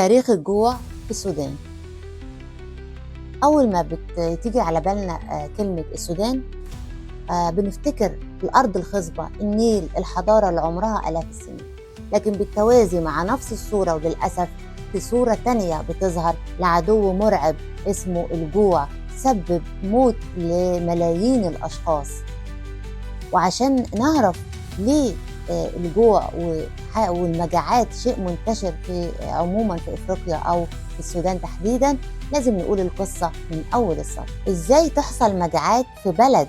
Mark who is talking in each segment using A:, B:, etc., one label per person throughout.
A: تاريخ الجوع في السودان. أول ما بتيجي على بالنا كلمة السودان، بنفتكر الأرض الخصبة، النيل، الحضارة اللي عمرها آلاف السنين. لكن بالتوازي مع نفس الصورة وللأسف في صورة تانية بتظهر لعدو مرعب اسمه الجوع، سبب موت لملايين الأشخاص. وعشان نعرف ليه الجوع والمجاعات شيء منتشر في عموما في افريقيا او في السودان تحديدا، لازم نقول القصة من اول السطر. ازاي تحصل مجاعات في بلد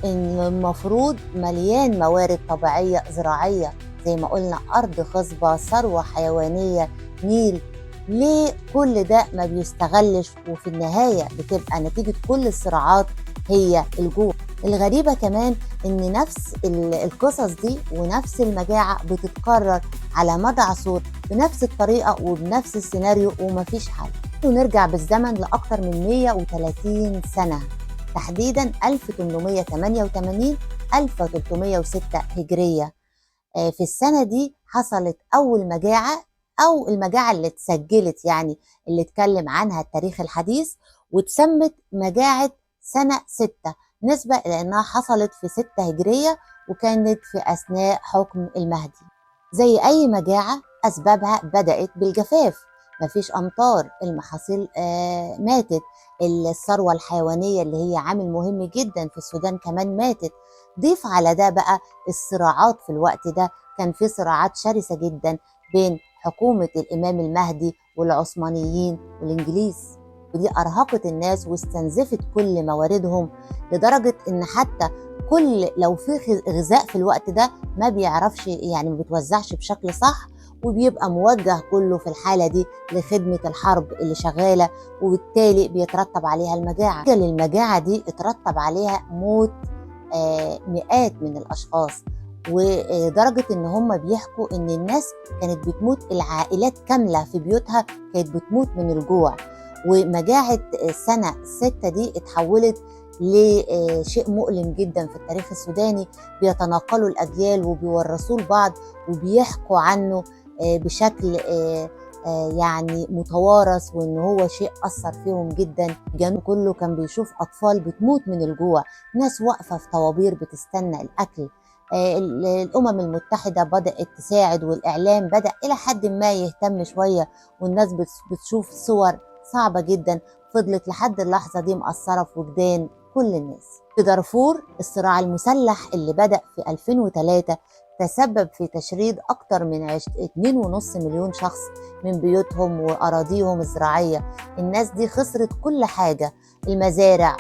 A: ان المفروض مليان موارد طبيعية زراعية، زي ما قلنا ارض خصبة، ثروة حيوانية، نيل؟ ليه كل ده ما بيستغلش وفي النهاية بتبقى نتيجة كل الصراعات هي الجوع؟ الغريبة كمان إن نفس القصص دي ونفس المجاعة بتتكرر على مدى عصور بنفس الطريقة وبنفس السيناريو ومفيش حل. ونرجع بالزمن لأكتر من 130 سنة، تحديدا 1888 1306 هجرية. في السنة دي حصلت أول مجاعة، أو المجاعة اللي اتسجلت، يعني اللي اتكلم عنها التاريخ الحديث، واتسمت مجاعة سنة 6 نسبة لأنها حصلت في 6 هجرية وكانت في أثناء حكم المهدي. زي أي مجاعة أسبابها بدأت بالجفاف، مفيش أمطار، المحاصيل ماتت، الثروة الحيوانية اللي هي عامل مهم جدا في السودان كمان ماتت. ضيف على ده بقى الصراعات في الوقت ده، كان في صراعات شرسة جدا بين حكومة الإمام المهدي والعثمانيين والإنجليز، ودي أرهقت الناس واستنزفت كل مواردهم، لدرجة إن حتى كل لو في غذاء في الوقت ده ما بيعرفش، يعني ما بيتوزعش بشكل صح، وبيبقى موجه كله في الحالة دي لخدمة الحرب اللي شغالة، وبالتالي بيترتب عليها المجاعة. للمجاعة دي اترتب عليها موت مئات من الأشخاص، ودرجة إن هم بيحكوا إن الناس كانت بتموت، العائلات كاملة في بيوتها كانت بتموت من الجوع. ومجاعة سنة 6 دي اتحولت لشيء مؤلم جدا في التاريخ السوداني، بيتناقلوا الأجيال وبيورثوه لبعض وبيحكوا عنه بشكل يعني متوارث، وإن هو شيء أثر فيهم جدا. الجنوب كله كان بيشوف أطفال بتموت من الجوع، ناس واقفة في طوابير بتستنى الأكل. الأمم المتحدة بدأت تساعد، والإعلام بدأ إلى حد ما يهتم شوية، والناس بتشوف صور صعبة جدا فضلت لحد اللحظة دي مأثرة في وجدان كل الناس. في دارفور الصراع المسلح اللي بدأ في 2003 تسبب في تشريد أكتر من 2.5 مليون شخص من بيوتهم وأراضيهم الزراعية. الناس دي خسرت كل حاجة، المزارع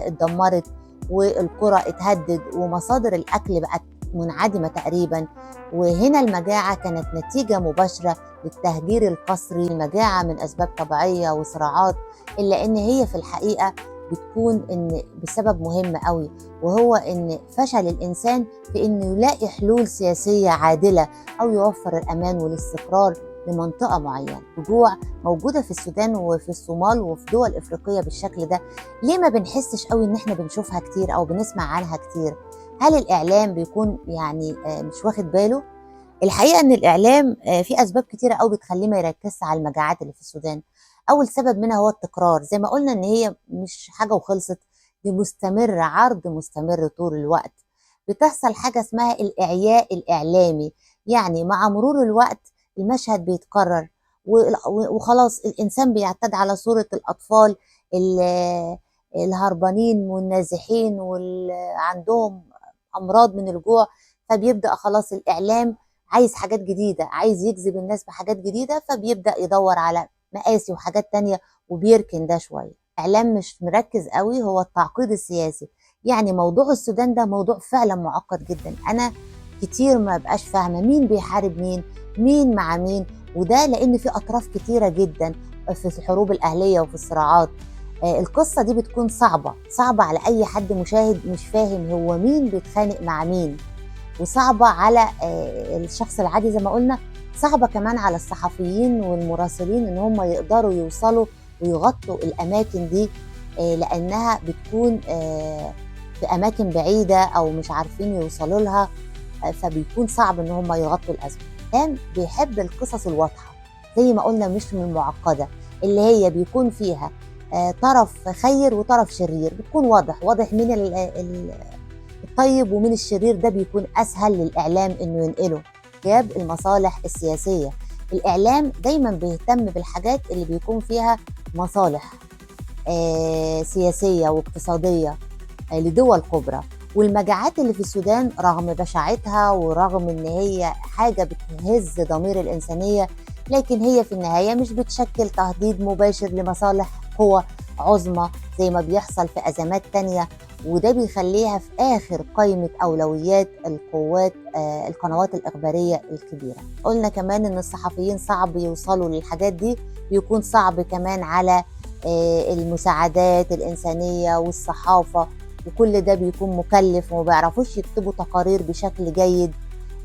A: اتدمرت، والقرى اتهدد، ومصادر الأكل بقت منعدمة تقريبا. وهنا المجاعة كانت نتيجة مباشرة للتهجير القسري. المجاعة من أسباب طبيعية وصراعات، إلا إن هي في الحقيقة بتكون إن بسبب مهم قوي، وهو إن فشل الإنسان في إنه يلاقي حلول سياسية عادلة أو يوفر الأمان والاستقرار لمنطقة معينة. الجوع موجودة في السودان وفي الصومال وفي دول إفريقية بالشكل ده، ليه ما بنحسش قوي إن إحنا بنشوفها كتير أو بنسمع عنها كتير؟ هل الإعلام بيكون يعني مش واخد باله؟ الحقيقة إن الإعلام في أسباب كتيرة قوي بتخليه ما يركزش على المجاعات اللي في السودان. أول سبب منها هو التكرار، زي ما قلنا إن هي مش حاجة وخلصت، دي مستمرة، عرض مستمر طول الوقت. بتحصل حاجة اسمها الإعياء الإعلامي، يعني مع مرور الوقت المشهد بيتكرر وخلاص الإنسان بيعتاد على صورة الأطفال الهربانين والنازحين واللي عندهم أمراض من الجوع، فبيبدأ خلاص الإعلام عايز حاجات جديدة، عايز يجذب الناس بحاجات جديدة، فبيبدأ يدور على مقاسي وحاجات تانية وبيركن ده شوية. الإعلام مش مركز قوي هو التعقيد السياسي، يعني موضوع السودان ده موضوع فعلا معقد جدا، أنا كتير ما بقاش فاهمة مين بيحارب مين، مين مع مين، وده لأن في أطراف كتيرة جدا في الحروب الأهلية وفي الصراعات. القصة دي بتكون صعبة، صعبة على أي حد مشاهد مش فاهم هو مين بيتخانق مع مين، وصعبة على الشخص العادي زي ما قلنا، صعبة كمان على الصحفيين والمراسلين إن هم يقدروا يوصلوا ويغطوا الأماكن دي، لأنها بتكون في أماكن بعيدة أو مش عارفين يوصلوا لها، فبيكون صعب إن هم يغطوا الأزمة. الإعلام بيحب القصص الواضحة، زي ما قلنا مش من المعقدة، اللي هي بيكون فيها طرف خير وطرف شرير، بتكون واضح واضح مين الطيب ومين الشرير. ده بيكون أسهل للإعلام إنه ينقله. غياب المصالح السياسية، الإعلام دايما بيهتم بالحاجات اللي بيكون فيها مصالح سياسية واقتصادية لدول كبرى. والمجاعات اللي في السودان رغم بشاعتها ورغم إن هي حاجة بتهز ضمير الإنسانية، لكن هي في النهاية مش بتشكل تهديد مباشر لمصالح قوى عظمى زي ما بيحصل في أزمات تانية، وده بيخليها في آخر قائمة أولويات القوات القنوات الإخبارية الكبيرة. قلنا كمان إن الصحفيين صعب يوصلوا للحاجات دي، بيكون صعب كمان على المساعدات الإنسانية والصحافة، وكل ده بيكون مكلف وما بيعرفوش يكتبوا تقارير بشكل جيد.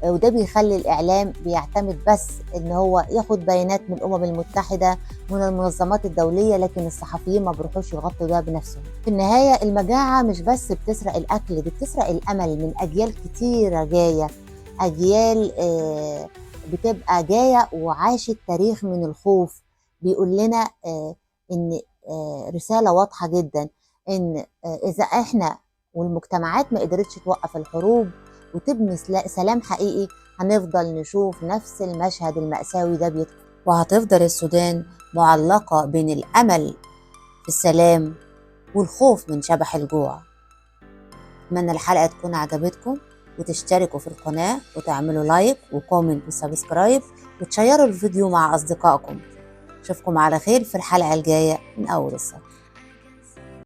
A: وده بيخلي الإعلام بيعتمد بس إن هو ياخد بيانات من الأمم المتحدة من المنظمات الدولية، لكن الصحفيين ما بيروحوش يغطوا ده بنفسهم. في النهاية المجاعة مش بس بتسرق الأكل، دي بتسرق الأمل من أجيال كتيرة جاية، أجيال بتبقى جاية وعاشت تاريخ من الخوف. بيقول لنا إن رسالة واضحة جدا إن إذا إحنا والمجتمعات ما قدرتش توقف الحروب وتبني سلام حقيقي، هنفضل نشوف نفس المشهد المأساوي ده بيتكرر، وهتفضل السودان معلقة بين الأمل في السلام والخوف من شبح الجوع. أتمنى الحلقة تكون عجبتكم، وتشتركوا في القناة وتعملوا like و comment و subscribe وتشيروا الفيديو مع أصدقائكم. أشوفكم على خير في الحلقة الجاية من أول السطر.